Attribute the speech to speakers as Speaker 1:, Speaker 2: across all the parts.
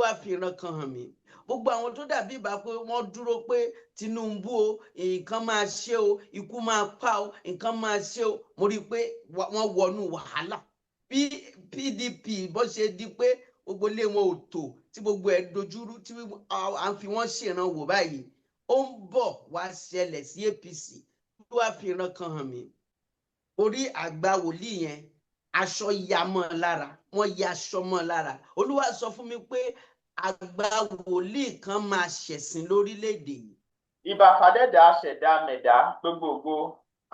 Speaker 1: Olúwa fi ìran kan hàn mí. Gbogbo àwọn tó dàbí ìbá pé wọ́n dúró pé Tinubu o, nǹkan máa ṣe o, ikú máa pa o, nǹkan máa ṣe o, mo rí i pé wọ́n wọnú wàhálà. Bí PDP bó ṣe di pé gbogbo ilé wọn ò tò, tí gbogbo ẹ̀ dojúrú, tí à ń fi wọ́n ṣèrànwọ́ báyìí, ó ń bọ̀ wá ṣẹlẹ̀ sí APC. Olúwa fi ìran kan hàn mí. Orí àgbà wòlíì yẹn, aṣọ ya mọ́ ọ lára, wọ́n ya aṣọ mọ́ ọ lára. Olúwa sọ fún mi pé àgbà wòlíì kan máa ṣẹ̀sín lórílẹ̀‐èdè yìí.
Speaker 2: Ìbà fàdẹ́dà ṣẹ̀dá mẹ̀dá, gbogbogbò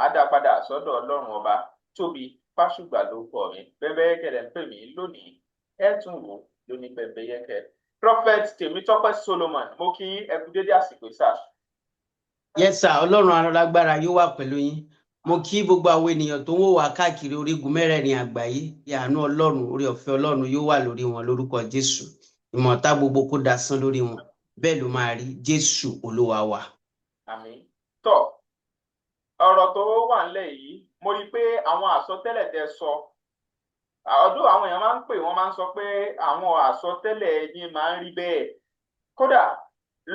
Speaker 2: àdàpadà sọ́dọ̀ Ọlọ́run Ọba. Tóbi Fásùgbà ló kọ mi, Bẹ́ńbẹ́yẹ́kẹ́ lẹ́ ń pè mí lónìí. Ẹ tún wò lóní Bẹ́ńbẹ́yẹ́kẹ́. Prophet Tèmítọ́pẹ́ Solomon, mo kí ẹ kú dédé àsìkò sáà.
Speaker 1: Yes sir, Ọlọ́run alágbára yóò wà pẹ̀lú yín. Mo kí gbogbo àwọn ènìyàn tó ń wò wá káàkiri orígun mẹ́rẹ̀ẹ̀rin àgbáyé. Àánú Ọlọ́run, orí ọ̀fẹ́ Ọlọ́run yóò wà lórí wọn lórúkọ Jésù. Ìmọ̀ta gbogbo kó dasán lórí wọn. Bẹ́ẹ̀ ló máa rí, Jésù Olúwa wa.
Speaker 2: Àmín. Tọ́, ọ̀rọ̀ tó wà nílẹ̀ yìí, mo rí i pé àwọn àsọtẹ́lẹ̀ tẹ́ sọ ọdún, àwọn èèyàn máa ń pè, wọ́n máa ń sọ pé àwọn àsọtẹ́lẹ̀ yín máa ń rí bẹ́ẹ̀. Kódà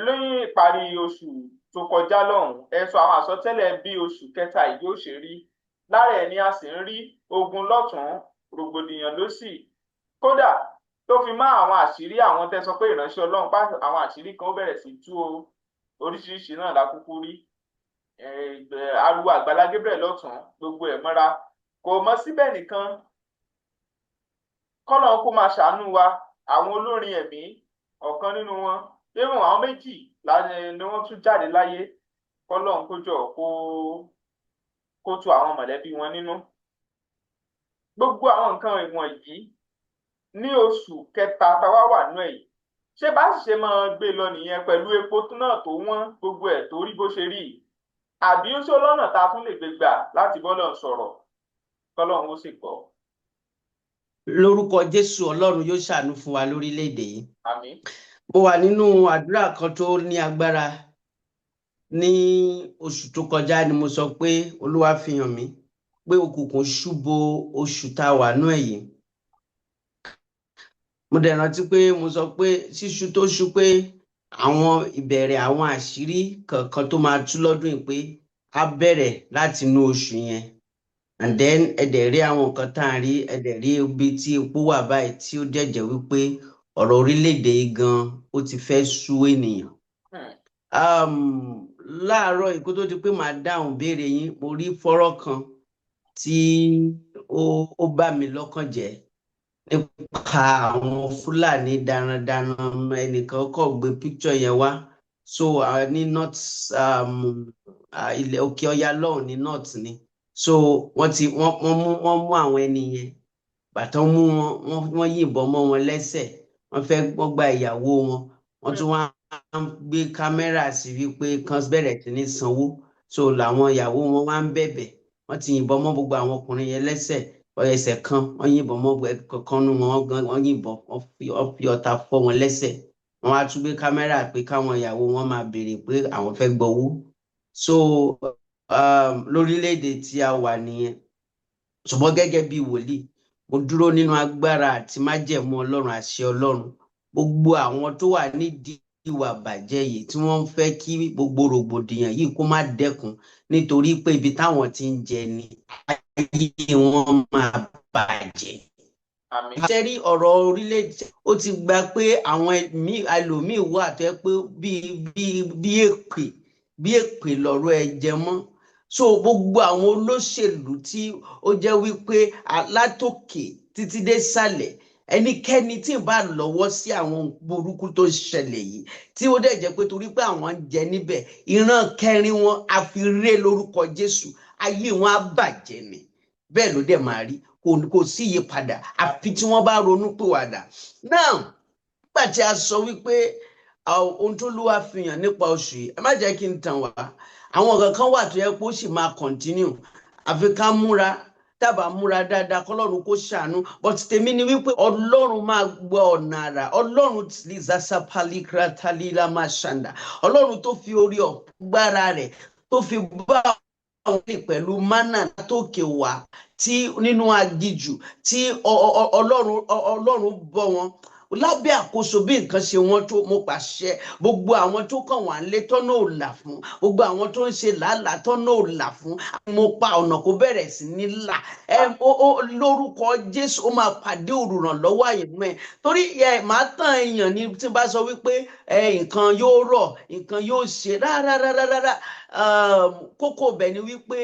Speaker 2: lóyún ìparí oṣù tó kọjá lọ́hùn, ẹ sọ àwọn àsọtẹ́lẹ̀ bí oṣù kẹta yìí yóò ṣe rí. Lára ẹ̀ ni a sì ń rí ogun lọ́tùn, rògbòdìyàn lósì, kódà tó fi mọ́ àwọn àṣírí àwọn tẹ́ sọ pé ìránṣẹ́ Ọlọ́run pa, àwọn àṣírí kan ó bẹ̀rẹ̀ sí tú o. Oríṣiríṣi náà la kúkú rí. Ariwo Àgbàlá Gabriel lọ́tùn, gbogbo ẹ̀ mọ́ra kò mọ́ síbẹ̀ nìkan. Kọ́lọ́n kó máa ṣàánú wa. Àwọn olórin ẹ̀mí, ọ̀kan nínú wọn, even àwọn méjì ni wọ́n tún jáde láyé. Kọ́lọ́n kó jọ kó tu àwọn mọ̀lẹ́bí wọn nínú. Gbogbo àwọn nǹkan ìwọ̀nyí ní oṣù kẹta táwa wà nú ẹ̀ yìí, ṣé bá sì ṣe máa gbé lọ nìyẹn pẹ̀lú epo náà tó wọ́n, gbogbo ẹ̀ tó rí bó ṣe rí yìí, àbí ó ṣó lọ́nà tá a tún lè gbé gbà láti bọ́lọ̀ sọ̀rọ̀, kọ́lọ́run ó sì gbọ́?
Speaker 1: Lórúkọ Jésù, Ọlọ́run yóò ṣàánú fún wa lórílẹ̀‐èdè yìí.
Speaker 2: Àmín.
Speaker 1: Mo wà nínú àdúrà kan tó ní agbára ní oṣù tó kọjá ni mo sọ pé Olúwa fi hàn mí pé òkùnkùn ṣúbo oṣù tá a wà nú ẹ̀ yìí. Mo dẹ̀ rántí pé mo sọ pé ṣíṣú tó ṣú, pé àwọn ìbẹ̀rẹ̀ àwọn àṣírí kankan tó máa tú lọ́dún yìí, pé á bẹ̀rẹ̀ láti inú oṣù yẹn. And then ẹ dẹ̀ rí àwọn nǹkan tá à ń rí, ẹ dẹ̀ rí ibi tí epo wà báyìí, tí ó dẹ̀ jẹ́ wípé ọ̀rọ̀ orílẹ̀-èdè yìí gan ó ti fẹ́ sú ènìyàn. Láàárọ̀ yìí, kó tó di pé màá dáhùn béèrè yín, mo rí fọ́rọ́ kan tí ó bà mí lọ́kàn jẹ́ nípa àwọn Fúlàní darandaran. Ẹnìkan kọ̀ gbé picture yẹn wá. So ní north, ilẹ̀ Òkè Ọya lọ́hùn, ní north ni. So wọ́n ti wọ́n mú àwọn ẹni yẹn. Bàtà mú wọn, wọ́n yìnbọn mọ́ wọn lẹ́sẹ̀, wọ́n fẹ́ wọ́n gba ìyàwó wọn, wọ́n tún wá ń gbé kámẹ́rà sí wípé kán bẹ̀rẹ̀ sí ní sanwó. So làwọn ìyàwó wọn wá ń bẹ̀bẹ̀. Wọ́n ti yìnbọn mọ́ gbogbo àwọn ọkùnrin yẹn lẹ́sẹ̀, ẹsẹ̀ kan wọ́n yìnbọn mọ́ kankan nú wọn gan, wọ́n yìnbọn, wọ́n fi ọta fọ́ wọn lẹ́sẹ̀. Wọ́n wá tún gbé kámẹ́rà pé káwọn ìyàwó wọn máa béèrè pé àwọn fẹ́ gbowó. So lórílẹ̀‐èdè tí a wà nìyẹn. Ṣùgbọ́n gẹ́gẹ́ bí wòlíì, mo dúró nínú agbára àti májẹ̀mú Ọlọ́run, àṣẹ Ọlọ́run. Gbogbo àwọn tó wà nídìí ìwà bàjẹ́ yìí, tí wọ́n ń fẹ́ kí gbogbo rògbòdìyàn yìí kó má dẹ́kun, nítorí pé ibi táwọn ti ń jẹ ni, ayé wọn máa bàjẹ́.
Speaker 2: Àmín.
Speaker 1: Ṣe rí ọ̀rọ̀ orílẹ̀-èdè, ó ti gba pé àwọn ẹlòmíì wà tó yẹ pé bí èpè lọ̀rọ̀ ẹ jẹ mọ́. So gbogbo àwọn olóṣèlú tí ó jẹ́ wípé látòkè títí dé sàlẹ̀, ẹnikẹ́ni tí ì bá lọ́wọ́ sí àwọn burúkú tó ṣẹlẹ̀ yìí, tí ó dẹ̀ jẹ́ pé torí pé àwọn ń jẹ níbẹ̀, ìran kẹrin wọn àfi ré lórúkọ Jésù, ayé wọn á bàjẹ́ ni. Bẹ́ẹ̀ ló dẹ̀ máa rí. Kò sí ìyípadà àfi tí wọ́n bá ronú pìwàdà. Now, nígbà tí a sọ wípé ohun tó lúwa fi hàn nípa oṣù yìí, ẹ má jẹ́ kí n tàn wá, àwọn nǹkan kan wà tó yẹ kó sì máa continue, àfi ká múra tábà múra dáadáa, kọlọ́run kó ṣàánú. But tèmi ni wípé Ọlọ́run máa gbọ́ ọ̀nà àrà. Ọlọ́run tí zasapalikra talila máa ṣàǹdà, Ọlọ́run tó fi orí ọ̀gbára rẹ̀ tó fi bá àwọn ilé pẹ̀lú mánà látòkè wá, tí nínú aginjù tí Ọlọ́run bọ́ wọn. Lábẹ́ àkóso bí nǹkan ṣe wọ́n tó, mo pàṣẹ, gbogbo àwọn tó kàn wá lé tọ́nà ò là fún, gbogbo àwọn tó ń ṣe làálàá tọ́nà ò là fún, mo pa ọ̀nà kó bẹ̀rẹ̀ sí ní là. Ẹ ó lórúkọ Jésù, ó máa pàdé olùrànlọ́wọ́ àyẹ̀mọ́ ẹ. Torí ẹ máa tàn èèyàn ní tí n bá sọ wípé ẹ nǹkan yóò rọ̀, nǹkan yóò ṣe rárá rárá rárá. Kókó ibẹ̀ ni wípé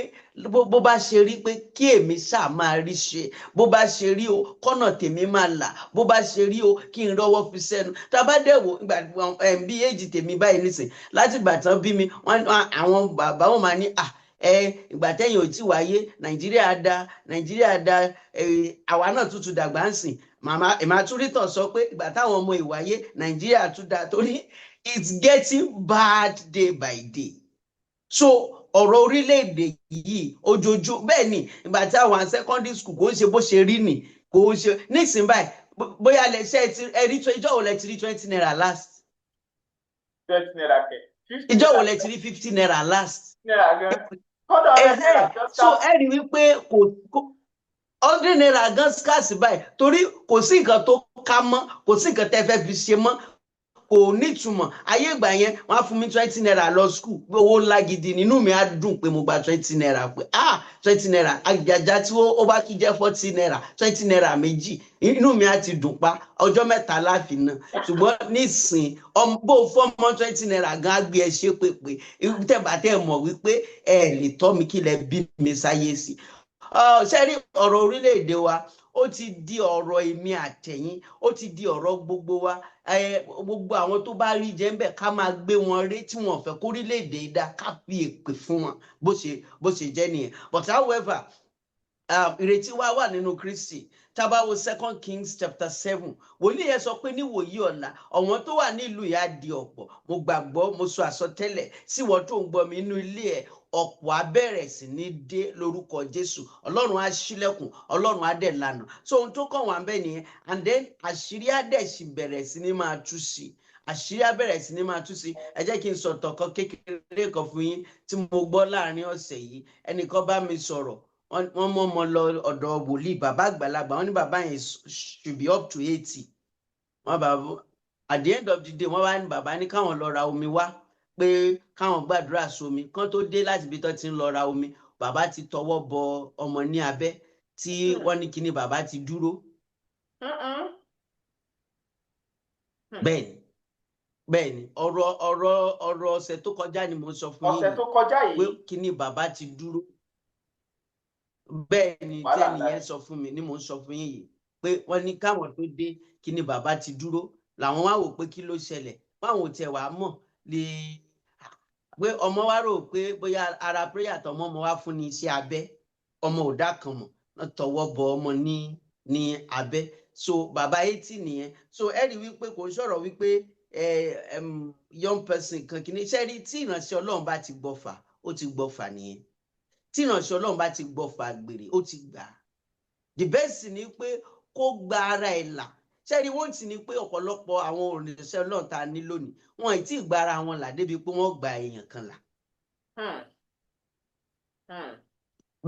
Speaker 1: bó bá ṣe rí pé kí èmi ṣáà máa rí ṣe, bó bá ṣe rí o, kọ́nà tèmi máa là, bó bá ṣe rí o, kí n rọ́wọ́ fi sẹ́nu. Tá a bá dẹ̀ wò ìgbà bí èjì tèmi báyìí nísìn, láti ìgbà tán bí mi, wọ́n àwọn bàbá wọn máa ní à ẹ ìgbà tẹ́yìn ò tí wáyé, Nàìjíríà da, Nàìjíríà da. Àwa náà tútù dàgbà ń sìn, màmá ìmàtúrítàn sọ pé ìgbà táwọn ọmọ ìwáyé, Nàìjíríà tún da, torí it's getting bad day by day. So ọ̀rọ̀ orílẹ̀-èdè yìí ojoojúmọ́ bẹ́ẹ̀ ni. Ìgbà tí àwọn secondary school kò ń ṣe bó ṣe rí nì, kò ń ṣe nísìnyí báyìí. Bóyá lẹ ṣe ẹ rí, ìjọ́ wo lẹ ti rí ₦20 last?
Speaker 2: ₦20 kẹ? 50.
Speaker 1: Ìjọ́ wo lẹ ti rí ₦50 last?
Speaker 2: Naira gan kódà, ₦100 gan.
Speaker 1: So ẹ rí wípé kò ₦100 gan scarce báyìí, torí kò sí nǹkan tó ká mọ́, kò sí nǹkan tẹ́ fẹ́ fi ṣe mọ́, kò nítumọ̀. Ayé ìgbà yẹn, wọ́n á fún mi ₦20 lọ school, pé owó ńlá gidi nínú mi á dùn pé mo gba ₦20, pé ah, ₦20, àjàjà tí ó bá tún jẹ́ ₦40, ₦20 méjì, inú mi á ti dùn pa ọjọ́ 3 láàfin náà. Ṣùgbọ́n nísìn, bó fọ́mọ ₦20 gan, á gbé ẹ ṣe pépé tẹ́bà tẹ́ mọ̀ wípé ẹ lè tọ́ mi, kí lẹ bí mi sáyé sí. Ṣé rí ọ̀rọ̀ orílẹ̀-èdè wa, ó ti di ọ̀rọ̀ èmi àtẹ̀yìn, ó ti di ọ̀rọ̀ gbogbo wa. Gbogbo àwọn tó bá rí jẹ́ ń bẹ̀, ká máa gbé wọn ré, tí wọ́n fẹ́ kórílẹ̀-èdè dá, ká fi èpè fún wọn. Bó ṣe jẹ́ nìyẹn. But however, ìrètí wa wà nínú Kristi. Tá bá wo Second Kings chapter 7, wòlíì yẹn sọ pé níwòyí ọ̀la, ọ̀wọ́n tó wà nílùú yìí á di ọ̀pọ̀. Mo gbàgbọ́, mo sọ àsọtẹ́lẹ̀ sí ìwọ tó ń gbọ́ mi inú ilé ẹ̀, ọ̀pọ̀ á bẹ̀rẹ̀ sí ní dé lórúkọ Jésù. Ọlọ́run á ṣílẹ̀kùn, Ọlọ́run á dẹ̀ lànà. So ohun tó kàn wá ń bẹ̀ nìyẹn. And then àṣírí á dẹ̀ sì bẹ̀rẹ̀ sí ní máa tú sí, àṣírí á bẹ̀rẹ̀ sí ní máa tú sí. Ẹ jẹ́ kí n sọ̀tọ̀ kan kékeré kan fún yín tí mo gbọ́ láàrin ọ̀sẹ̀ yìí. Ẹnìkan bá mi sọ̀rọ̀, wọ́n mú ọmọ lọ ọ̀dọ̀ wòlíì, bàbá àgbàlagbà. Wọ́n ní bàbá yẹn should be up to 80. Wọ́n bàbá, at the end of the day, wọ́n wá ní bàbá ní káwọn lọ ra omi wá, pé káwọn gbàdúrà sómi. Kán tó dé láti ibi tó ti ń lọ ra omi, bàbá ti tọwọ́ bọ ọmọ ní abẹ́, tí wọ́n ní kíní bàbá ti dúró. Bẹ́ẹ̀ni, ọ̀rọ̀ ọ̀sẹ̀ tó kọjá ni mo sọ fún yín.
Speaker 2: Ọ̀sẹ̀ tó kọjá
Speaker 1: pé
Speaker 2: yìí.
Speaker 1: Kíní bàbá ti dúró. Bẹ́ẹ̀ ni.
Speaker 2: Wàhálà
Speaker 1: tẹ́ni
Speaker 2: ńlá.
Speaker 1: Yẹn sọ fún mi ni mò ń sọ fún yín yìí pé wọ́n ní káwọn tó dé, kíní bàbá ti dúró. Làwọn wá wò pé kí ló ṣẹlẹ̀, báwọn ò tiẹ̀ wá mọ̀ lè pé ọmọ wa rò pé bóyá ara prayer tọmọ ọmọ wa fún ní iṣẹ́ abẹ, ọmọ ò dá kan mọ̀, wọ́n tọwọ́ bọ ọmọ ní abẹ́. So bàbá 80 nìyẹn. So ẹ rí wípé kò ń sọ̀rọ̀ wípé young person kan kìíní. Ṣe rí, tí ìránṣẹ́ Ọlọ́run bá ti gbọ́fà, ó ti gbọ́fà nìyẹn. Tí ìránṣẹ́ Ọlọ́run bá ti gbọ́fà gbèrè, ó ti gbà á. The best ni pé kó gba ara ẹ̀ là. Ṣe rí, wọ́n ti ní pé ọ̀pọ̀lọpọ̀ àwọn òrìṣẹ́ Ọlọ́run tá a ní lónìí, wọn ì tí ì gba ara wọn là débi pé wọ́n gba èèyàn kan là.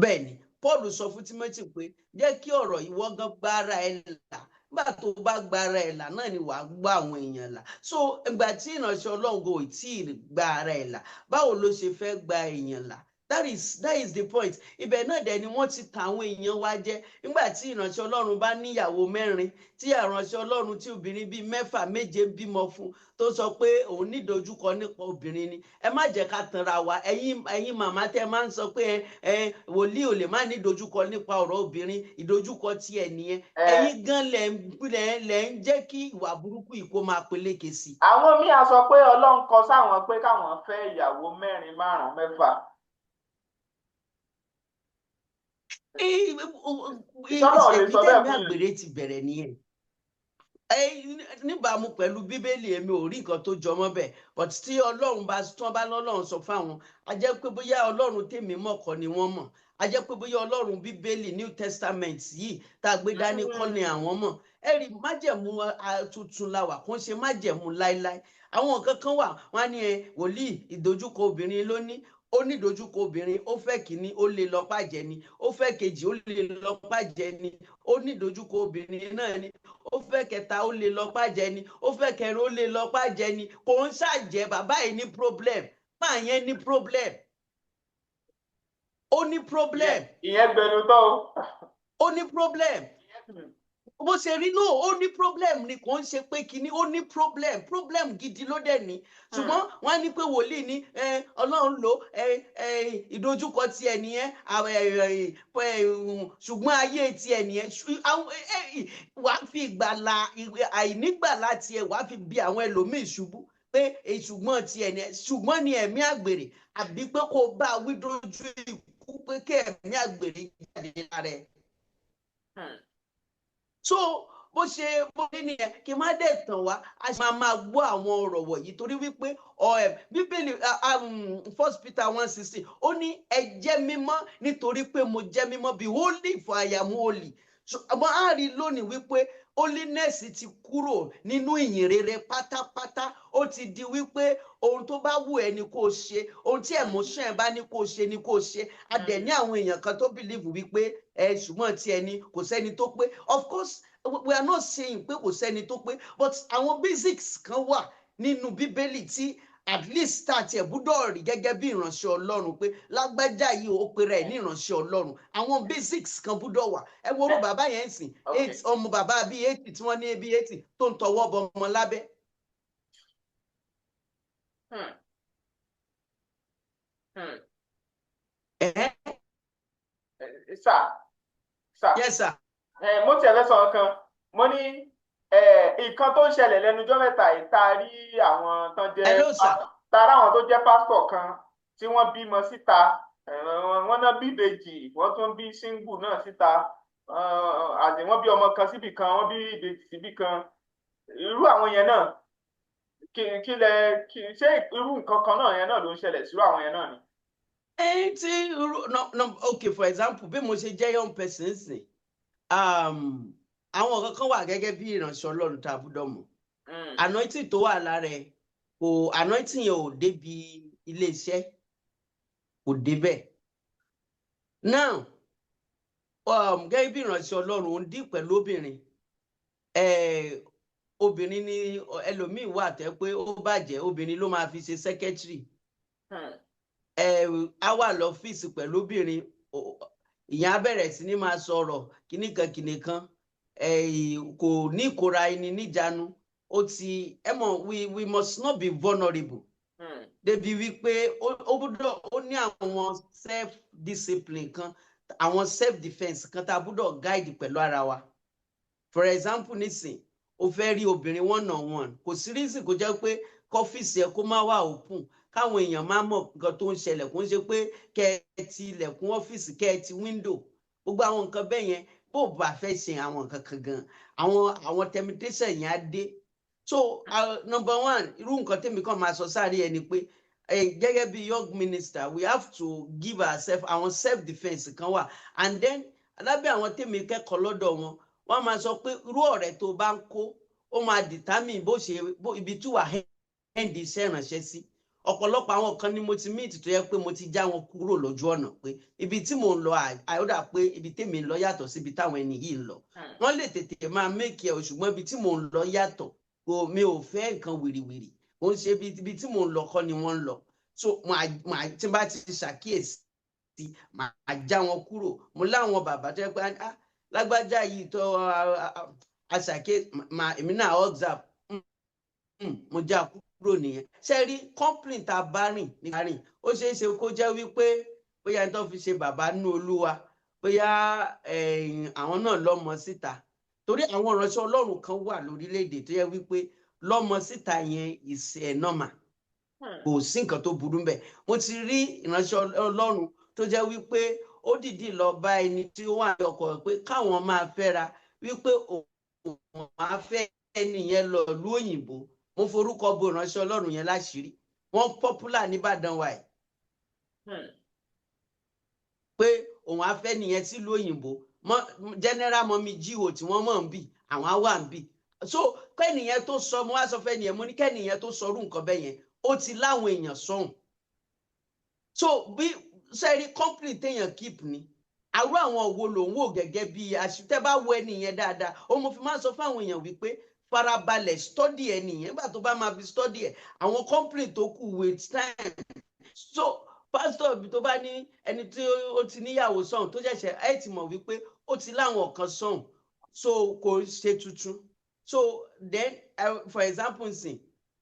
Speaker 1: Bẹ́ẹ̀ ni Paul sọ fún Timothy pé jẹ́ kí ọ̀rọ̀ ìwọ gan gba ara ẹ̀ là. Nígbà tó bá gba ara ẹ̀ là náà ni wàá gbọ́ àwọn èèyàn là. So ìgbà tí ìránṣẹ́ Ọlọ́run kò tí ì gba ara ẹ̀ là, báwo ló ṣe fẹ́ gba èèyàn là? That is the point. Ibẹ̀ náà dẹ̀ ni wọ́n ti ta àwọn èèyàn wa jẹ. Nígbà tí ìránṣẹ́ Ọlọ́run bá níyàwó mẹ́rin, tí ìránṣẹ́ Ọlọ́run tí obìnrin bíi mẹ́fà, méje bímọ fún, tó sọ pé òun nídojúkọ nípa obìnrin ni, ẹ má jẹ́ ká tanra wa. Ẹ̀yin màmá tẹ́ máa ń sọ pé ẹ wòlíì ò lè má nídojúkọ nípa ọ̀rọ̀ obìnrin, ìdojúkọ tiẹ̀ nìyẹn. Ẹ̀yin gan lẹ̀ ń jẹ́ kí ìwà burúkú yìí kó máa peléke sí i.
Speaker 2: Àwọn míì á sọ pé Ọlọ́run kọ sáwọn pé káwọn fẹ́ ìyàwó mẹ́rin, márùn-ún, mẹ́fà. Ìṣọ́nà ò lè sọ bẹ́ẹ̀
Speaker 1: Ìtẹ́mi
Speaker 2: fún yín.
Speaker 1: Àgbèrè ti bẹ̀rẹ̀ nìyẹn. Níbàámu pẹ̀lú Bíbélì, èmi ò rí nǹkan tó jọmọ́ bẹ́ẹ̀. But tí Ọlọ́run bá, tí wọ́n bá lọ́lọ́run sọ fáwọn, a jẹ́ pé bóyá Ọlọ́run tèmi mọ̀ kọ́ ni wọ́n mọ̀. A jẹ́ pé bóyá Ọlọ́run Bíbélì, New Testament yìí tá a gbé dání kọ́ ni àwọn mọ̀. Ẹ rí, májẹ̀mú tuntun la wà, kó ń ṣe májẹ̀mú láéláé. Àwọn nǹkan kan wà, wọ́n á ní ẹ wòlíì, ìdojúkọ obìnrin ló ní. Ó ní ìdojúkọ obìnrin. Ó fẹ́ kínní, ó lè lọ pàjẹ́ ni. Ó fẹ́ kejì, ó lè lọ pàjẹ́ ni. Ó ní ìdojúkọ obìnrin náà ni. Ó fẹ́ kẹta, ó lè lọ pàjẹ́ ni. Ó fẹ́ kẹrin, ó lè lọ pàjẹ́ ni. Kò ń ṣàjẹ́. Bàbá yìí ní problem, máa yẹn ní problem, ó ní problem.
Speaker 2: Ìyẹn gbẹnu tán o.
Speaker 1: Ó ní problem. Bó ṣe rí náà, ó ní problem ni. Kò ń ṣe pé kinní, ó ní problem, problem gidi ló dẹ̀ ní. Ṣùgbọ́n wọ́n á ní pé wòlíì ní Ọlọ́run lò ìdojúkọ tiẹ̀ nìyẹn, ṣùgbọ́n ayé tiẹ̀ nìyẹn. Wàá fi ìgbàlà, àìnígbàlà tiẹ̀, wàá fi bí àwọn ẹlòmíì ṣubú pé ṣùgbọ́n tiẹ̀ nìyẹn, ṣùgbọ́n ni ẹ̀mí àgbèrè, àbí pé kó bá wí dójú ikú pé kí ẹ̀mí àgbèrè jáde lára ẹ̀. So bó ṣe bó ṣe nìyẹn. Kí n má dẹ̀ tàn wá, a ṣe máa máa gbọ́ àwọn ọ̀rọ̀ wọ̀nyí torí wípé Bíbélì, 1 Peter 1:16, ó ní, "Ẹ jẹ́ mímọ́ nítorí pé mo jẹ́ mímọ́." Be holy, for I am holy. So àmọ́ a rí lónìí wípé holiness ti kúrò nínú ìyìn rere pátápátá. Ó ti di wípé ohun tó bá wù ẹ́ ni kó ṣe, ohun tí emotion ẹ bá ní kó ṣe ni kó ṣe. A dẹ̀ ní àwọn èèyàn kan tó believe wípé ẹ ṣùgbọ́n tí ẹni kò sẹ́ni tó pé. Of course, we are not saying pé kò sẹ́ni tó pé, but àwọn basics kan wà nínú Bíbélì tí at least tá a tiẹ̀ gbúdọ̀ rí gẹ́gẹ́ bí ìránṣẹ́ Ọlọ́run, pé lágbájá yìí, ó pera ẹ̀ ní ìránṣẹ́ Ọlọ́run, àwọn basics kan gbúdọ̀ wà. Ẹ wo orú bàbá yẹn sìn, eight ọmọ, bàbá bíi 80 tí wọ́n ní bíi 80 tó ń tọwọ́ bọ ọmọ lábẹ́. Ẹ̀
Speaker 2: Sà, sà.
Speaker 1: Yes, sir.
Speaker 2: Mo tiẹ̀ fẹ́ sọ nǹkan. Mo ní nǹkan tó ń ṣẹlẹ̀ lẹ́nu ọjọ́ mẹ́ta yìí, tá a rí àwọn tán jẹ́
Speaker 1: Hello, sir.
Speaker 2: tá a rí àwọn tó jẹ́ pásítọ̀ kan tí wọ́n bímọ síta, wọ́n náà bí ìbejì, wọ́n tún bí single náà síta, àti wọ́n bí ọmọ kan síbì kan, wọ́n bí ìbejì síbì kan. Irú àwọn yẹn náà, kí lẹ kí ṣé irú nǹkan kan náà yẹn náà ló ń ṣẹlẹ̀ sírú àwọn yẹn náà ni?
Speaker 1: Ẹ tí irú no no, okay, for example, bí mo ṣe jẹ́ young person sìn, àwọn kankan wà gẹ́gẹ́ bí ìránṣẹ́ Ọlọ́run tá a gbọ́dọ̀ mọ̀. Anointing tó wà lára ẹ, kò, anointing yẹn ò débi ilé iṣẹ́, kò débẹ̀. Now, gẹ́gẹ́ bí ìránṣẹ́ Ọlọ́run, ó ń deal pẹ̀lú obìnrin. Obìnrin ni ẹlòmíì wà tẹ́ pé ó bàjẹ́, obìnrin ló máa fi ṣe secretary. Á wà lọ́fíìsì pẹ̀lú obìnrin, ìyẹn á bẹ̀rẹ̀ sí ní máa sọ̀rọ̀ kíníkan kíníkan, kò ní ìkóra ẹni níjàánu. Ó ti ẹ mọ̀, we must not be vulnerable débi wípé ó gbọ́dọ̀ ó ní àwọn self discipline kan, àwọn self defence kan tá a gbọ́dọ̀ guide pẹ̀lú ara wa. For example, nísìn, o fẹ́ rí obìnrin one on one, kò sí reason kó jẹ́ pé kọ́fíìsì ẹ kó má wà open, káwọn èèyàn má mọ̀ nǹkan tó ń ṣẹlẹ̀. Kó ń ṣe pé kẹ́ ẹ ti ilẹ̀kùn ọ́fíìsì, kẹ́ ẹ ti window, gbogbo àwọn nǹkan bẹ́ẹ̀ yẹn. Bó o bá fẹ́ ṣe àwọn nǹkan kan gan, àwọn temptation yẹn á dé. So number one, irú nǹkan tèmi kàn máa sọ sáré ẹni pé gẹ́gẹ́ bí young minister, we have to give ourselves àwọn self defence kan wà. And then lábẹ́ àwọn tèmi kẹ́kọ̀ọ́ lọ́dọ̀ wọn, wọ́n máa sọ pé irú ọ̀rẹ́ tó bá ń kó, ó máa determine bó ṣe bó ibi tí wàá end iṣẹ́ ìrànṣẹ́ sí. Ọ̀pọ̀lọpọ̀ àwọn kan ni mo ti meet tó yẹ pé mo ti já wọn kúrò lójú ọ̀nà pé ibi tí mò ń lọ, àyọ̀dà pé ibi tèmi ń lọ yàtọ̀ síbi táwọn ẹni yìí ń lọ. Wọ́n lè tètè máa make ẹ̀, ṣùgbọ́n ibi tí mò ń lọ yàtọ̀. Kò, mi ò fẹ́ nǹkan wìrìwìrì. Kò ń ṣe ibi tí mò ń lọ kọ́ ni wọ́n ń lọ. So màá tí n bá ti ṣàkíyèsí, màá já wọn kúrò. Mo láwọn bàbá tó yẹ pé, ah, lágbájá yìí tó aṣàkíyèsí, màá èmi náà observe, mo já kúrò nìyẹn. Ṣe rí complain tá a bá rìn nípa rìn, ó ṣeé ṣe kó jẹ́ wípé bóyá ẹni tó fi ṣe bàbá nínú Olúwa, bóyá àwọn náà lọ́mọ síta, torí àwọn ìránṣẹ́ Ọlọ́run kan wà lórílẹ̀‐èdè tó yẹ wípé lọ́mọ síta yẹn is normal, kò sí nǹkan tó burú mbẹ̀. Mo ti rí ìránṣẹ́ Ọlọ́run tó jẹ́ wípé ó dìídì lọ bá ẹni tí ó wà ní ọkọ pé káwọn máa fẹ́ra, wípé òun á fẹ́ ẹni yẹn lọ ìlú òyìnbó. Mo forúkọ bo ìránṣẹ́ Ọlọ́run yẹn láṣìírí. Wọ́n popular nìbàdàn wa ẹ̀, pé òun á fẹ́ nìyẹn sílùú òyìnbó. General mummy G.O tí wọ́n mọ̀ ń bì, àwọn á wà ń bì. So kẹ́nìyẹn tó sọ, mo wá sọ fẹ́ nìyẹn, mo ní kẹ́nìyẹn tó sọ irú nǹkan bẹ́ẹ̀ yẹn, ó ti láwọn èèyàn sọ̀hún. So bí sẹ́rí, company téèyàn keep ni àrú àwọn wo ló ń wò gẹ́gẹ́ bí àṣìtẹ́ bá wo ẹni yẹn dáadáa. Ó mo fi máa ń sọ fáwọn èèyàn wípé farabalẹ̀ study ẹni yẹn. Nígbà tó bá máa fi study ẹ̀, àwọn company tó kù with time. So pastor tó bá ní ẹni tí ó ti níyàwó sọ̀hún tó ṣẹ̀ṣẹ̀ ẹ̀ ti mọ̀ wípé ó ti láwọn kan sọ̀hún, so kò ṣe tuntun. So then for example nsìn,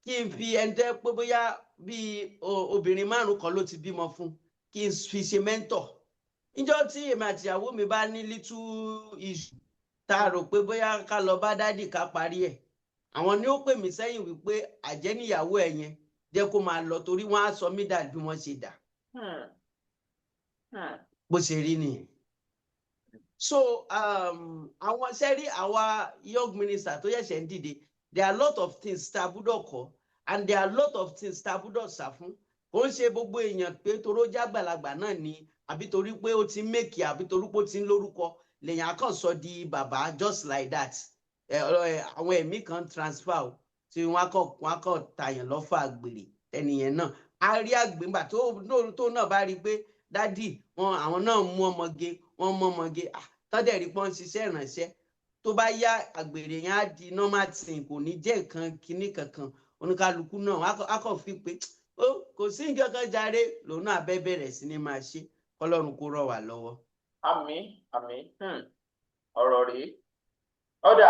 Speaker 1: kí n fi ẹni tẹ́ pé bóyá bíi obìnrin márùn kan ló ti bímọ fún, kí n fi ṣe mentor. Níjọ́ tí èmi àti ìyàwó mi bá ní little issue tá a rò pé bóyá ká lọ bá daddy ká parí ẹ̀, àwọn ni ó pè mí sẹ́yìn wípé àjẹ́ níyàwó ẹ̀ yẹn, jẹ́ kó máa lọ, torí wọ́n á sọ mí dà bí wọ́n ṣe dà. Bó ṣe rí nìyẹn. So àwọn sẹ́rí, àwa young minister tó ṣẹ̀ṣẹ̀ ń dìde, there are a lot of things tá a gbúdọ̀ kọ́ and there are a lot of things tá a gbúdọ̀ sá fún. Kò ń ṣe gbogbo èèyàn pé toró jágbàlagbà náà ni, àbí torí pé ó ti ń make, àbí torí pé ó ti ń lórúkọ, lèèyàn á kàn sọ di bàbá just like that. Àwọn ẹ̀mí kan transfer o, tí wọ́n á kàn tàyàn lọ́fà àgbèrè. Ẹnìyẹn náà á rí àgbègbà tó náà bá rí i pé daddy wọn, àwọn náà mú ọmọge, wọ́n mú ọmọge tọ́dẹ̀ rí pọ́n ṣiṣẹ́ ìrànṣẹ́, tó bá yá, àgbèrè yẹn á di normal thing, kò ní jẹ́ nǹkan kinní kankan. Oníkálukú náà á kàn fi pé ó kò sí nǹkan kan jàre, lòun náà abẹ́ bẹ̀rẹ̀ sí ni máa ṣe. Kọ́lọ́run kó rọ̀ wá lọ́wọ́.
Speaker 2: Àmín, àmín. Ọ̀rọ̀ rèé. Ọ̀dà,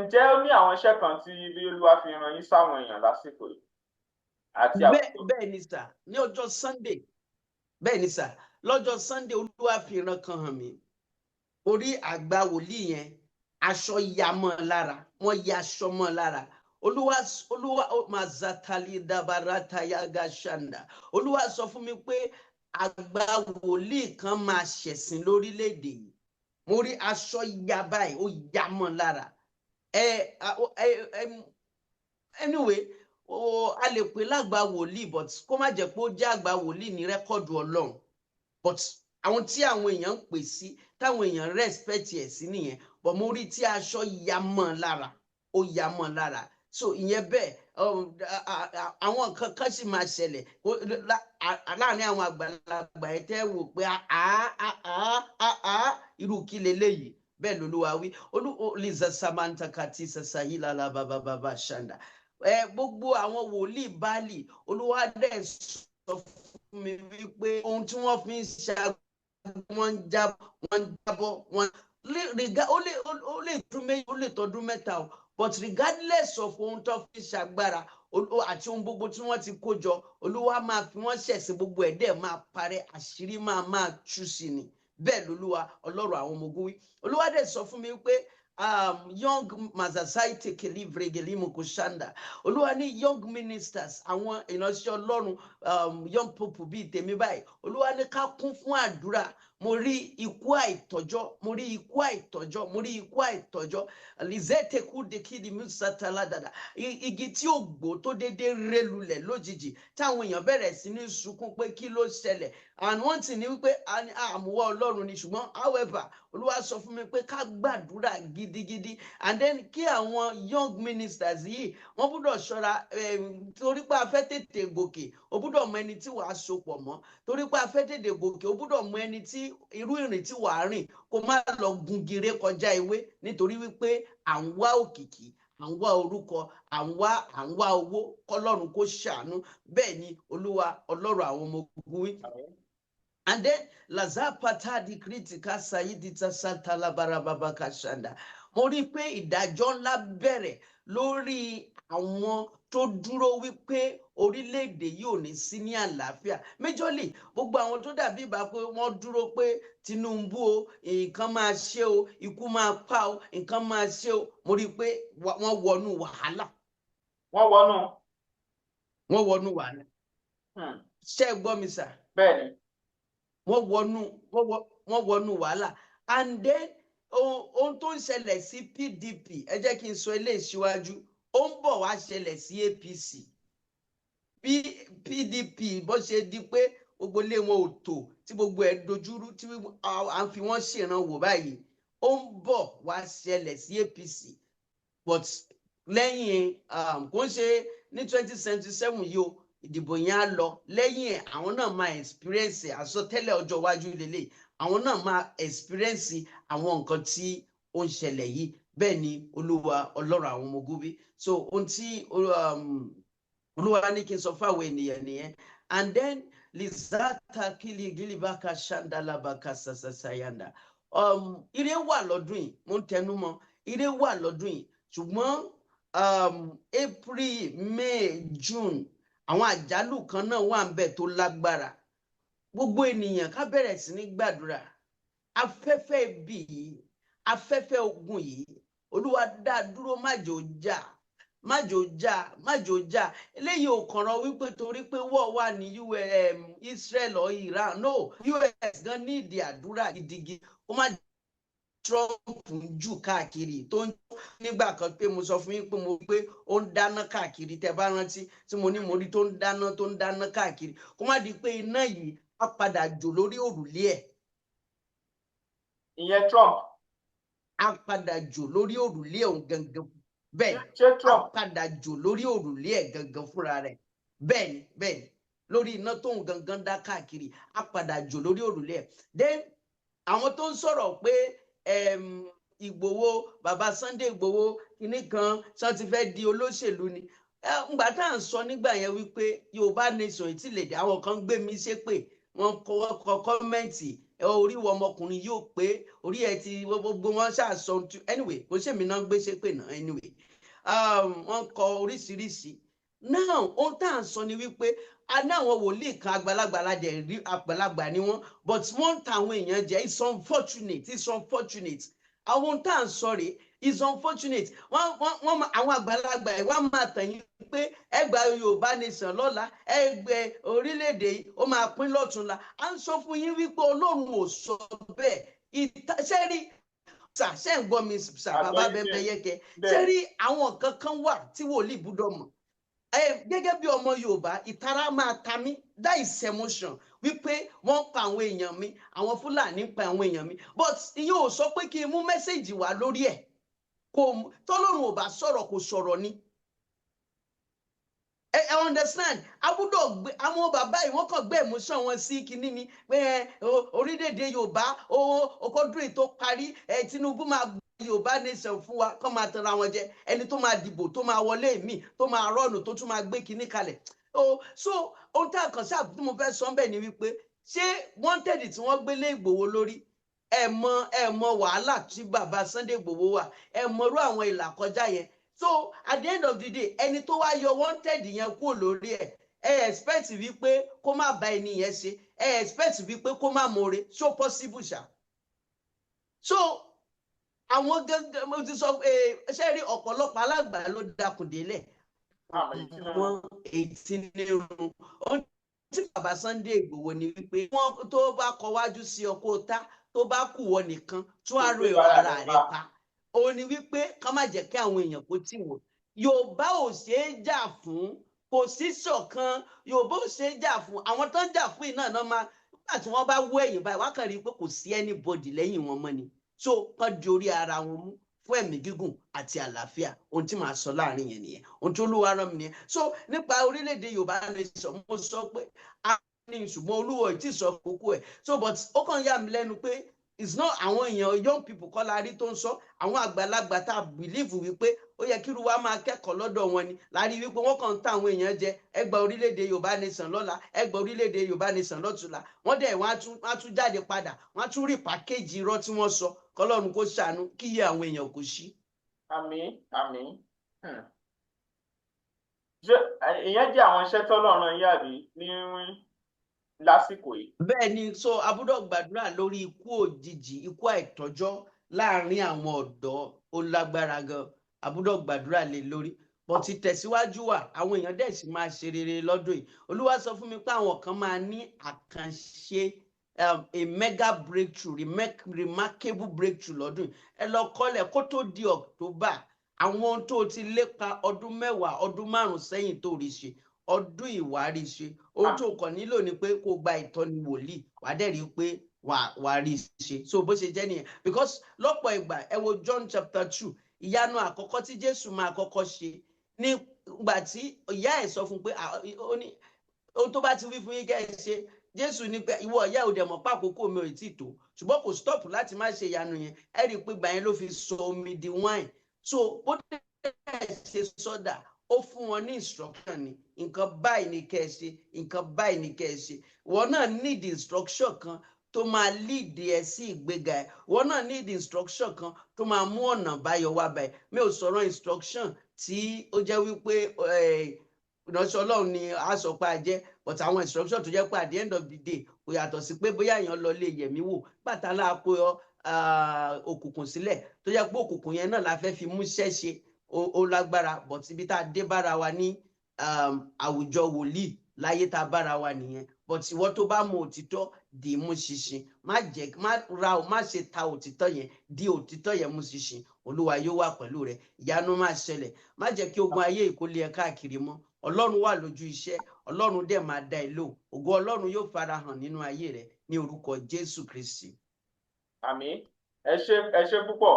Speaker 2: ǹjẹ́ ó ní àwọn iṣẹ́ kan tí bí Olúwa fi rán yín sáwọn èèyàn lásìkò yìí àti
Speaker 1: Bẹ́ẹ̀, bẹ́ẹ̀ ni sà. Ní ọjọ́ Sunday, bẹ́ẹ̀ ni sà, lọ́jọ́ Sunday, Olúwa fi ìran kan hàn mí. Orí àgbà wòlíì yẹn, aṣọ ya mọ́ lára, wọ́n ya aṣọ mọ́ lára. Olúwa mazatali dabarata yaga shanda. Olúwa sọ fún mi pé àgbà wòlíì kan máa ṣẹ̀sìn lórílẹ̀‐èdè yìí. Mo rí aṣọ ya báyìí, ó ya mọ́ lára. Ẹ ẹ ẹ anyway, a lè pè lágbà wòlíì, but kó má jẹ́ pé ó jẹ́ àgbà wòlíì ní record Ọlọ́run, but àwọn tí àwọn èèyàn ń pè sí, táwọn èèyàn respect ẹ̀ sí nìyẹn. But mo rí tí aṣọ ya mọ́ lára, ó ya mọ́ lára. So ìyẹn bẹ́ẹ̀. Àwọn nǹkan kan sì máa ṣẹlẹ̀ láàrin àwọn àgbàlagbà ẹ̀ tẹ́ wò pé irú kí leléyìí. Bẹ́ẹ̀ lolúwa wí. Olú liza samantha kati sasahila la baba baba shanda. Ẹ gbogbo àwọn wòlíì Báàlì, Olúwa dẹ̀ sọ fún mi wípé ohun tí wọ́n fi ń ṣe, wọ́n ń jábọ́. Wọ́n ó lè tún méjì, ó lè tọdún 3 o, but regardless of ohun tó fi ṣàgbára àti ohun gbogbo tí wọ́n ti kó jọ, Olúwa máa fi wọ́n ṣẹ̀sìn. Gbogbo ẹ̀ dẹ̀ máa parẹ́, àṣírí máa tú sí ni. Bẹ́ẹ̀ lolúwa Ọlọ́run àwọn ọmọ ogun wí. Olúwa dẹ̀ sọ fún mi pé young mazasaite kelivregelimukushanda. Olúwa ní young ministers, àwọn ìránṣẹ́ Ọlọ́run, young people bíi tèmi báyìí, Olúwa ní ká kún fún àdúrà. Mo rí ikú àìtọ́jọ́, mo rí ikú àìtọ́jọ́, mo rí ikú àìtọ́jọ́. Lizete kúdekidi musatala dada. Igi tí ò gbó tó déédéé ré lulẹ̀ lójijì, táwọn èèyàn bẹ̀rẹ̀ sí ní sunkún pé kí ló ṣẹlẹ̀. And one thing ni wípé àmúwá Ọlọ́run ni, ṣùgbọ́n however, Olúwa sọ fún mi pé ká gbàdúrà gidigidi, and then kí àwọn young ministers yìí, wọ́n gbọ́dọ̀ ṣọ́ra, torí pé a fẹ́ tètè gòkè, o gbọ́dọ̀ mọ ẹni tí wàá sopọ̀ mọ́. Torí pé a fẹ́ tètè gòkè, o gbọ́dọ̀ mọ ẹni tí irú ìrìn tí wàá rìn, kó má lọ gungire kọjá ewé, nítorí wípé à ń wá òkìkí, à ń wá orúkọ, à ń wá owó. Kọlọ́run kó ṣàánú. Bẹ́ẹ̀ ni Olúwa Ọlọ́run àwọn ọmọ ogun wí. And then lazapata di kritika sayidita santala barababa kashanda. Mo rí i pé ìdájọ́ ńlá bẹ̀rẹ̀ lórí àwọn tó dúró wípé orílẹ̀-èdè yìí ò ní sí ní àlàáfíà. Majorly gbogbo àwọn tó dàbí ìbá pé wọ́n dúró pé Tinubu o, nǹkan máa ṣe o, ikú máa pa o, nǹkan máa ṣe o. Mo rí i pé wọ́n wọnú wàhálà.
Speaker 2: Wọ́n wọnú.
Speaker 1: Wọ́n wọnú wàhálà. Ṣé ẹ gbọ́ mi sà?
Speaker 2: Bẹ́ẹ̀ni.
Speaker 1: Wọ́n wọnú wàhálà. And then ohun tó ń ṣẹlẹ̀ sí PDP, ẹ jẹ́ kí n sọ eléyìí síwájú, ó ń bọ̀ wá ṣẹlẹ̀ sí APC. Bí PDP bó ṣe di pé gbogbo ilé wọn ò tò, tí gbogbo ẹ̀ dojúrú, tí à ń fi wọ́n ṣèrànwọ́ báyìí, ó ń bọ̀ wá ṣẹlẹ̀ sí APC, but lẹ́yìn kò ń ṣe ní 2027 yìí o. Ìdìbò yẹn á lọ. Lẹ́yìn ẹ̀, àwọn náà máa experience àsọtẹ́lẹ̀ ọjọ́ iwájú lélẹ̀. Àwọn náà máa experience àwọn nǹkan tí ó ń ṣẹlẹ̀ yìí. Bẹ́ẹ̀ ni Olúwa Ọlọ́run àwọn ọmọ ogun wí. So ohun tí Olúwa ní kí n sọ fáwọn ènìyàn nìyẹn. And then lizata kili gilibaka shandalabaka sasasayanda. Ire wà lọ́dún yìí, mo ń tẹnu mọ́, ire wà lọ́dún yìí, ṣùgbọ́n April, May, June, àwọn àjálù kan náà wà ń bẹ tó lágbára. Gbogbo ènìyàn, ká bẹ̀rẹ̀ sí ní gbàdúrà. Afẹ́fẹ́ ibi yìí, afẹ́fẹ́ ogun yìí, Olúwa dá dúró, má jò jà, má jò jà, má jò jà. Eléyìí ò kànràn wípé torí pé wọ́n wà ní Israel or Iran. No, US gan ní ìdí àdúrà gidigidi. Ó má Trump ń jù káàkiri tó ń nígbà kan pé mo sọ fún yín pé mo pé ó ń dáná káàkiri. Tẹ́ bá rántí tí mo ní mo rí tó ń dáná, tó ń dáná káàkiri, kó má di pé iná yìí á padà jò lórí òrùlé ẹ̀.
Speaker 2: Ìyẹn Trump.
Speaker 1: Á padà jò lórí òrùlé òun gangan bẹ́ẹ̀.
Speaker 2: Ṣé
Speaker 1: á
Speaker 2: Trump?
Speaker 1: Padà jò lórí òrùlé ẹ̀ gangan fúnra rẹ̀. Bẹ́ẹ̀ ni, bẹ́ẹ̀ ni, lórí iná tóun gangan dá káàkiri, á padà jò lórí òrùlé ẹ̀. Then àwọn tó ń sọ̀rọ̀ pé Ìgbòho, bàbá Sunday Ìgbòho kinní kan sọ ti fẹ́ di olóṣèlú ni, ngbà tá à ń sọ nígbà yẹn wípé Yorùbá Nation tí lè dé, àwọn kan gbé mi ṣépè, wọ́n kọ comment, orí wọ ọmọkùnrin yóò pé orí ẹ ti gbogbo wọn ṣàṣọ. Anyway, kò sèmi náà gbé ṣépè náà. Anyway, wọ́n kọ oríṣiríṣi now. Ohun tá à ń sọ ni wípé a ní àwọn wòlíì kan, àgbàlagbà ládẹ rí, àgbàlagbà ni wọ́n, but wọ́n ń ta àwọn èèyàn jẹ. It's unfortunate, it's unfortunate. Àwọn ohun tá à ń sọ rèé. It's unfortunate. Wọ́n wọ́n wọ́n àwọn àgbàlagbà ẹ̀ wọ́n máa tàn yín pé ẹ gba Yorùbá Nation lọ́la, ẹ gbẹ orílẹ̀-èdè yìí, ó máa pín lọ́túnla. À ń sọ fún yín wípé Ọlọ́run ò sọ bẹ́ẹ̀. Ṣé rí sà, ṣé ń gbọ́ mi sà, bàbá bẹ́ẹ̀ yẹ́kẹ́? Ṣé rí, àwọn nǹkan kan wà tí wòlíì gbúdọ̀ mọ̀ gẹ́gẹ́ bí ọmọ Yorùbá. Ìtara máa ta mí, that is emotion, wípé wọ́n pa àwọn èèyàn mi, àwọn Fúlàní pa àwọn èèyàn mi, but ìyẹn ò sọ pé kí n mú message wá lórí ẹ̀. Kò tọ́lọ́run ò bá sọ̀rọ̀, kò sọ̀rọ̀ ni. Ẹ understand? Abúdọ̀ gbé àwọn bàbá yìí, wọ́n kàn gbé emotion wọn sí kinní ni pé orílẹ̀-èdè Yorùbá ọkọ̀dún tó parí, Tinubu máa gbé Yorùbá Nation fún wa. Kọ́ máa tanra wọn jẹ. Ẹni tó máa dìbò, tó máa wọlé mi, tó máa rọ́ọ̀nù, tó tún máa gbé kinní kalẹ̀ o. So ohun tá a kàn sáà tí mo fẹ́ sọ bẹ́ẹ̀ ni wípé, ṣé wanted tí wọ́n gbélé Ìgbòho lórí, ẹ mọ wàhálà tí bàbá Sunday Ìgbòho wà, ẹ mọ irú àwọn ìlà kọjá yẹn. So at the end of the day, ẹni tó wá yọ wanted yẹn kúrò lórí ẹ, ẹ expect wípé kó má bá ẹni yẹn ṣe, ẹ expect wípé kó má more? So possible ṣá? So àwọn gángan, mo ti sọ, ṣe rí, ọ̀pọ̀lọpọ̀ alágbà ló dakùn délẹ̀ wọn èyí nírun. Ohun tí bàbá Sunday Ìgbòho ni wípé wọn tó bá kọ wájú sí ọkọ ta, tó bá kù wọ nìkan, tún àrò ara rẹ pa. Òun ni wípé ká má jẹ́ kí àwọn èèyàn kó tì wọ́n. Yorùbá ò ṣeé jà fún, kò sí ṣọ̀kan. Yorùbá ò ṣeé jà fún. Àwọn tó ń jà fún iná náà máa nígbà tí wọ́n bá wọ ẹ̀yìn báyìí, wọ́n kàn rí i pé kò sí anybody lẹ́yìn wọn mọ́ ni. So kán di orí ara wọn mú fún ẹ̀mí gígùn àti àlàáfíà. Ohun tí màá sọ láàrin yẹn nìyẹn, ohun tí Olúwa rán mi nìyẹn. So nípa orílẹ̀-èdè Yorùbá Nation, mo sọ pé a ní, ṣùgbọ́n Olúwa ò tí ì sọ kókó ẹ̀. So but ó kàn yà mí lẹ́nu pé it's not àwọn èèyàn, young people kọ́ la rí tó ń sọ. Àwọn àgbàlagbà tá a believe wípé ó yẹ kíru wa máa kẹ́kọ̀ọ́ lọ́dọ̀ wọn ni láàrin wípé wọ́n kàn ń ta àwọn èèyàn jẹ. Ẹ gba orílẹ̀-èdè Yorùbá Nation lọ́la, ẹ gba orílẹ̀-èdè Yorùbá Nation lọ́tùnla, wọ́n dẹ̀ wọ́n á tún jáde padà, wọ́n á tún rí pàkéjì irọ́ tí wọ́n sọ. Kọ́lọ́run kó ṣàánú, kí iye àwọn èèyàn kò ṣí.
Speaker 2: Àmín, àmín. Ṣé ìyẹn jẹ́ àwọn iṣẹ́ tọ́lọ́run yín àbí ní lásìkò yìí?
Speaker 1: Bẹ́ẹ̀ ni. So a gbọ́dọ̀ gbàdúrà lórí ikú òjijì, ikú àìtọ́jọ́ láàrin àwọn ọ̀dọ́. Ó lágbára gan. A gbọ́dọ̀ gbàdúrà lé lórí. But ìtẹ̀síwájú wà, àwọn èèyàn dẹ̀ sì máa ṣe rere lọ́dún yìí. Olúwa sọ fún mi pé àwọn kan máa ní àkànṣe, a mega breakthrough, remarkable breakthrough lọ́dún yìí. Ẹ lọ kọ́lẹ̀ kó tó di October. Àwọn ohun tó ti lépa ọdún 10, ọdún 5 sẹ́yìn tó rí ṣe, ọdún ìwárí ṣe. Ohun tó kàn nílò ni pé kó gba ìtọ́ni wòlíì, wàá dẹ̀ rí i pé wàá rí ṣe. So bó ṣe jẹ́ nìyẹn, because lọ́pọ̀ ìgbà, ẹ wo John chapter 2, ìyanu àkọ́kọ́ tí Jésù máa kọ́kọ́ ṣe nígbà tí ìyá ẹ̀ sọ fún un pé ó ní Ohun tó bá ti wí fún yín kẹ́ ẹ ṣe. Jésù ní pé ìwọ ìyá òde mọ̀ pàkókò mi ò tí tó, ṣùgbọ́n kò stop láti má ṣe ìyanu yẹn. Ẹ rí i pé gbà yẹn ló fi sọ omi di wine. So bó dẹ̀ ṣe sọ́dà, ó fún wọn ní instruction ni, nǹkan báyìí ni kẹ́ ẹ ṣe, nǹkan báyìí ni kẹ́ ẹ ṣe. Ìwọ náà need instruction kan tó máa lead ẹ sí ìgbéga ẹ. Ìwọ náà need instruction kan tó máa mú ọ̀nà báyọ̀ wá báyìí. Mi ò sọ̀rọ̀ instruction tí ó jẹ́ wípé ìránṣẹ́ Ọlọ́run ni a sọ pé a jẹ́, but àwọn instruction tó jẹ́ pé at the end of the day, kò yàtọ̀ sí pé bóyá èèyàn lọ lé yẹ̀mí wò pàtàlà kó òkùnkùn sílẹ̀, tó jẹ́ pé òkùnkùn yẹn náà la fẹ́ fi múṣẹ́ ṣe. Ó lágbára, but ibi tá a dé bára wa ní àwùjọ wòlíì láyé tá a bára wa nìyẹn. But ìwọ tó bá mọ òtítọ́ dì í mú ṣinṣin, má jẹ́ má ra o, má ṣe ta òtítọ́ yẹn, di òtítọ́ yẹn mú ṣinṣin. Olúwa yóò wà pẹ̀lú rẹ, ìyanu máa ṣẹlẹ̀. Má jẹ́ kí ogun ayé ìkólé ẹ káàkiri mọ́. Ọlọ́run wà lójú iṣẹ́, Ọlọ́run dẹ̀ máa dá ẹ lóhùn. Ògo Ọlọ́run yóò farahàn nínú ayé rẹ ní orúkọ Jésù Kristi.
Speaker 2: Àmín. Ẹ ṣé, ẹ ṣé púpọ̀.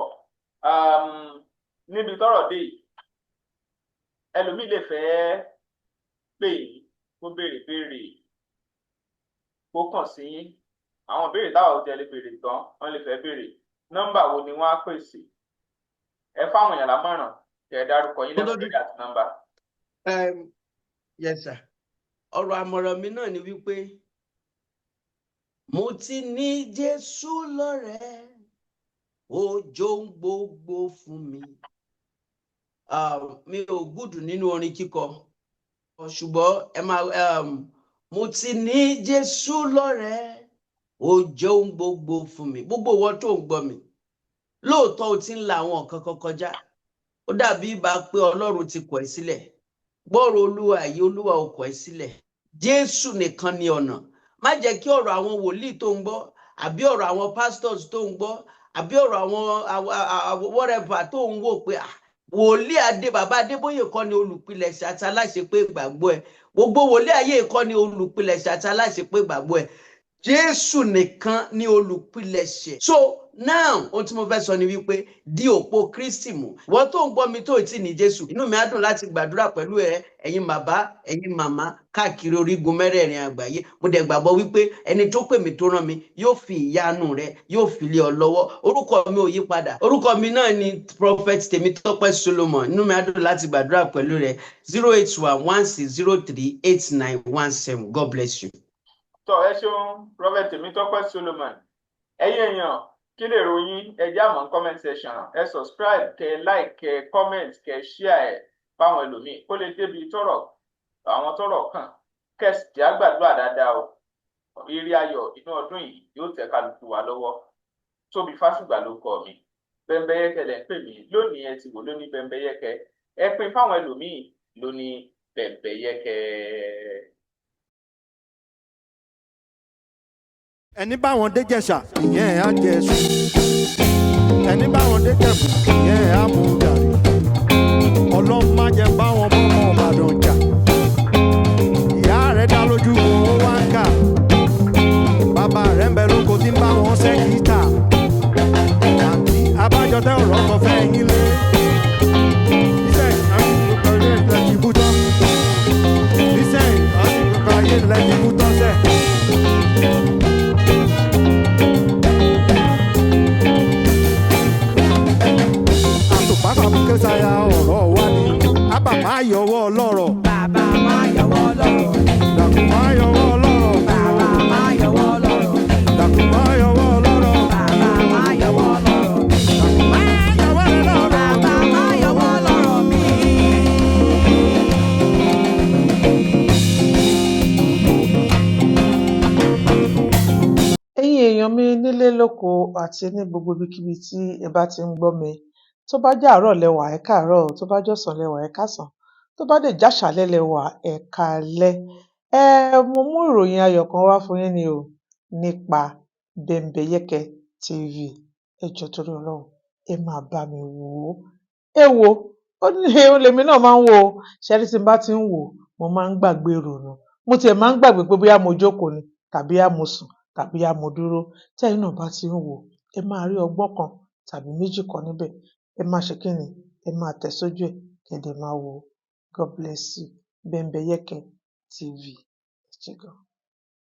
Speaker 2: Níbi tọ́rọ̀ dé yìí, ẹlòmíì lè fẹ́ pè yín kó béèrè béèrè, kó kàn sí yín, àwọn ìbéèrè táwọn ò tẹ lè béèrè tán, wọ́n lè fẹ́ béèrè. Nọ́mbà wo ni wọ́n á pè sí? Ẹ fáwọn èèyàn lámọ̀ràn, kẹ́ ẹ dárúkọ yín lẹ́kùnrẹ́rẹ́ àti nọ́mbà.
Speaker 1: Yes sir. Ọ̀rọ̀ àmọ̀ràn mi náà ni wípé mo ti ní Jésù lọ́rẹ̀ẹ́, ó jó ń gbogbo fún mi. Mi ò gùdù nínú orin kíkọ, ṣùgbọ́n ẹ máa mo ti ní Jésù lọ́rẹ̀ẹ́, ó jẹ́ ohun gbogbo fún mi. Gbogbo ìwọ tó ń gbọ́ mi, lóòótọ́ o ti ń la àwọn nǹkan kan kọjá, ó dàbí ìbá pé Ọlọ́run ti kọ̀ ẹ́ sílẹ̀. Gbọ́rọ̀ Olúwa yìí, Olúwa ò kọ̀ ẹ́ sílẹ̀. Jésù nìkan ni ọ̀nà. Má jẹ́ kí ọ̀rọ̀ àwọn wòlíì tó ń gbọ́, àbí ọ̀rọ̀ àwọn pastors tó ń gbọ́, àbí ọ̀rọ̀ àwọn whatever tó ń wò pé wòlíì adé bàbá Adébóyè kọ́ ni olùpilẹ̀ṣẹ̀ àti aláṣepé ìgbàgbọ́ ẹ̀. Gbogbo wòlíì ayé kọ́ ni olùpilẹ̀ṣẹ̀ àti aláṣepé ìgbàgbọ́ ẹ̀. Jésù nìkan ni olùpilẹ̀ṣẹ̀. So now, ohun tí mo fẹ́ sọ ni wípé di òpó Kristi mú. Wọ́n tó ń gbọ́ mi tó tí ní Jésù, inú mi á dùn láti gbàdúrà pẹ̀lú ẹ, ẹ̀yin bàbá, ẹ̀yin màmá káàkiri orígun mẹ́rẹ̀ẹ̀rin àgbáyé. Mo dẹ̀ gbàgbọ́ wípé ẹni tó pè mí tó rán mi yóò fi ìyanu rẹ, yóò fi lé ọ lọ́wọ́. Orúkọ mi ò yí padà, orúkọ mi náà ni Prophet Tèmítọ́pẹ́ Solomon. Inú mi á dùn láti gbàdúrà pẹ̀lú rẹ. 08116038917. God bless you.
Speaker 2: Tọ́, ẹ ṣeun, Prophet Tèmítọ́pẹ́ Solomon. Ẹ̀yin èèyàn, kí lè ròyìn? Ẹ jẹ́ àmọ́ comment section. Ẹ subscribe, kẹ like, kẹ comment, kẹ share ẹ fáwọn ẹlòmíín kó lè débi tọ́rọ̀ àwọn tọ́rọ̀ kàn. Kẹsì jẹ́ àgbàdua dáadáa o. Ire ayọ̀ inú ọdún yìí yóò tẹ̀ kálukú wa lọ́wọ́. Tóbi Fásùgbà ló kọ mi. Bẹ́ńbẹ́yẹ́kẹ́ lẹ́ ń pè mí lónìí. Ẹ ti wò lóní Bẹ́ńbẹ́yẹ́kẹ́, ẹ pín fáwọn ẹlòmíín lóní Bẹ́ńbẹ́yẹ́kẹ́.
Speaker 3: Ẹni báwọn dé Jẹ̀ṣà, ìyẹn á jẹ ẹṣu. Ẹni báwọn dé Jẹ̀bú, ìyẹn á mú gàrí. Ọlọ́run má jẹ́ báwọn bọ́mọ Ìbàdàn jà. Ìyá rẹ̀ dá lójú owó wá ń kà, bàbá rẹ̀ ń bẹ lóko tí ń bá wọn ṣẹ́kítà. Àǹtí abájọ tẹ́ ọ̀rọ̀ kan fẹ́ yín lé. Nísẹ̀yìn àti ìgbà ayé ilẹ̀ ti bú tán. Nísẹ̀yìn àti ìgbà ayé ilẹ̀ ti bú tán sẹ́. Àtùpàpà bùkẹ́sàyà ọ̀rọ̀ wa ni ábà máa yọwọ́ ọlọ́rọ̀.
Speaker 4: Bàbá máa yọwọ́ lọ́rọ̀.
Speaker 3: Dàkú máa yọwọ́ ọlọ́rọ̀.
Speaker 4: Bàbá máa yọwọ́ lọ́rọ̀.
Speaker 3: Dàkú máa yọwọ́ ọlọ́rọ̀.
Speaker 4: Bàbá máa yọwọ́ lọ́rọ̀.
Speaker 3: Dàkú máa yọwọ́ ọlọ́rọ̀.
Speaker 4: Bàbá máa yọwọ́ lọ́rọ̀ mi.
Speaker 5: Ẹ̀yin èèyàn mi nílé lóko àti ní gbogbo ibikíbi tí ẹ bá ti ń gbọ́ mi, tó bá jẹ́ àárọ̀ lẹ wà, ẹ káàárọ̀ o, tó bá jọ̀sán lẹ wà, ẹ káàsán, tó bá dẹ̀ jáṣàálẹ́ lẹ wà, ẹ káalẹ́. Mo mú ìròyìn ayọ̀ kan wá fún yín ni o nípa Bembeyeke TV. Ẹ jọ̀ọ́, torí Ọlọ́run, ẹ máa bá mi wò ó. Ẹ wo, ó ní òun lèmi náà máa ń wò ó. Ṣé rí, tí n bá ti ń wò ó, mo máa ń gbàgbé ìrònú. Mo tiẹ̀ máa ń gbàgbé pé bóyá mo jókòó ni tàbí bóyá mo sùn tàbí bóyá mo dúró. Tẹ́yin náà bá ti ń wò ó, ẹ máa rí ọgbọ́n kan tàbí méjì kan níbẹ̀. Ẹ máa ṣe kí ni? Ẹ máa tẹ̀ sójú ẹ̀, kẹ́ dẹ̀ máa wò ó. God bless you. Bembeyeke TV. Ẹ Ṣé gan.